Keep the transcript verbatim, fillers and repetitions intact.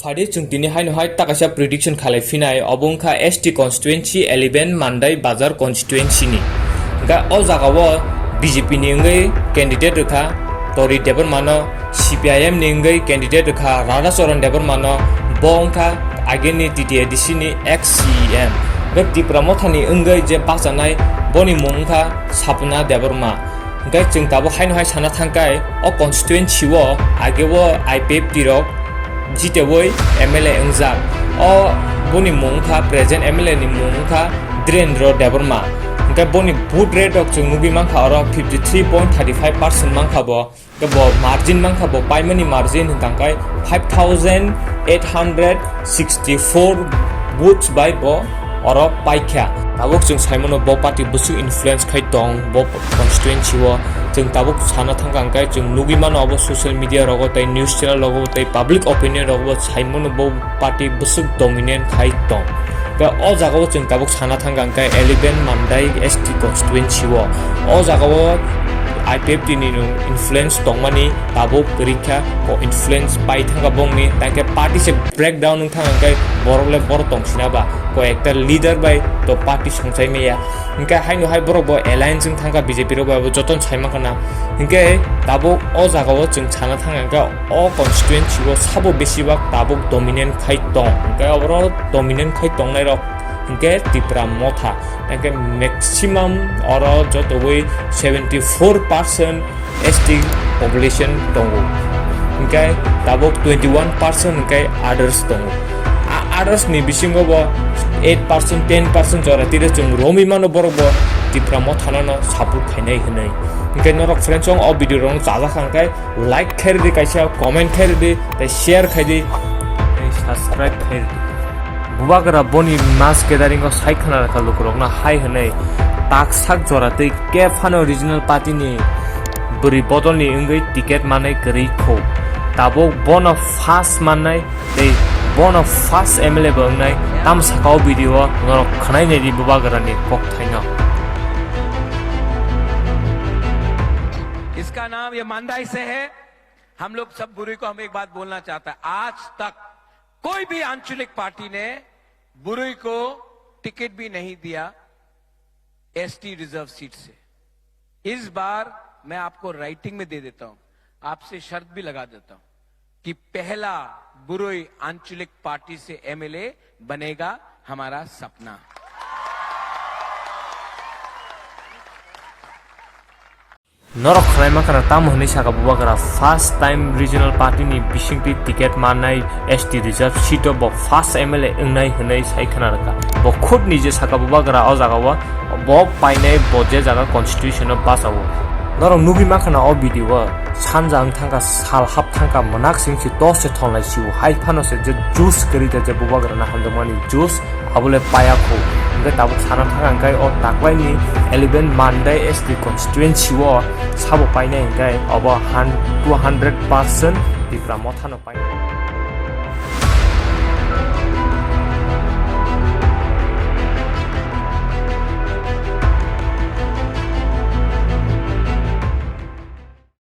Phaidi chwng tini haino hai ta kaisa prediction khalai phinai, obo wngkha S T constituency eleven Mandai Bazar constituency ni. Hwnkhe o jaga o B J P ni wngwi candidate rwkha Tori Debbarma no, C P I M ni wngwi candidate rwkha Radhacharan Debbarma no, bo wngkha ageni T T A D C ni ex C E M. Hwnkhe Tipra Motha ni wngwi je bachanai boni mung wngkha Sapna Debbarma. Hwnkhe chwng tabuk haino hai sana thangkhe o constituency o age o I P F T rok jiteui M L A wngjak. O boni mung wngkha, present M L A ni mung wngkha Dhirendra Debbarma. Hwnkhe boni vote rate rok chwng nugwi mankha oro fifty three point thirty five percent mankha bo. Hwnkhe bo margin mankha bo, paimani margin hwnkha khe five thousand eight hundred sixty four votes bai bo oro paikha. Tabuk chwng saimano bo party bwswk influence khai tong bo constituency o. Chwng tabuk sana thangkha hwnkhe chwng nugwi mano obo social media rogo tei news channel rogo tei public opinion rogo saimano bo party bwswk dominant khai tong. Tei o jaga o chwng tabuk sana thangkha hwnkhe eleven Mandai S T constituency o. O jaga o I P F T ni influence tongmani tabuk kwrwi kha, o influence pai thangkha bongni, tangkhe party se breakdown wng thangkha hwnkhe borok le borok tong sina ba, ko ekta leader bai to party songchai maya. Hwnkhe haino hai borok bo alliance wng thangkha B J P rok bai, abo jotono sai mankha na. Hwnkhe tabuk o jaga o chwng sana thangkha hwnkhe o constituency o sabo besibak tabuk dominant khai tong. Hwnkhe oro dominant khai tongnai rok hwnkhe Tipra Motha. Hwnkhe maximum oro jotowi seventy four percent S T population tongo. Hwnkhe tabuk twenty one percent hwnkhe others tongo. A others ni bisingo bo eight percent, ten percent jora tire chwng romwi mano borok bo Tipra Motha no support khainai hwnwi. Hwnkhe norok friends, o video rok no chajak kha hwnkhe like khairidi, kaisa comment khairidi, tei share khaidi, tei subscribe khairidi. Bubagra boni mass gathering o sai khna rwkha lukurokno hai hwnwi, tak sak jora tei khe phano regional party ni bwrwi bodol ni wngwi ticket manwi kwrwi kho. Tabuk bono first mannai tei bono first M L A bo wngnai, tamo saka o video o norok khwnai naidi Bubagra ni kokthaino. इसका नाम ये मांदाई से है। हम लोग सब बुरुई को हम एक बात बोलना चाहता है, आज तक कोई भी आंचलिक पार्टी ने बुरुई को टिकट भी नहीं दिया एसटी रिजर्व सीट से। इस बार मैं आपको राइटिंग में दे देता हूं, आपसे शर्त भी लगा देता हूं कि पहला बुरुई आंचलिक पार्टी से एमएलए बनेगा हमारा सपना। Norok khwnai mankha na tamo hwnwi saka Bubagra first time regional party ni bisingtwi ticket mannai S T reserve seat o bo first M L A wngnai hwnwi sai khna rwkha. Bo khud nije saka Bubagra o jaga o bo painai bo je jaga constitution o bacha o. Norok nugwi mankha na o video o sanja wng thangkha sal hap thangkha mwnak sing si tos se thonglai si o hai phano se je juice kwrwi da je Bubagra na hamjakmani juice. Abole paya khu. Hingke tabuk sana thang ang kai o taklaini eleven Mandai S T constituency o sabo painai hingke obo han-, two hundred percent Tipra Motha no painai.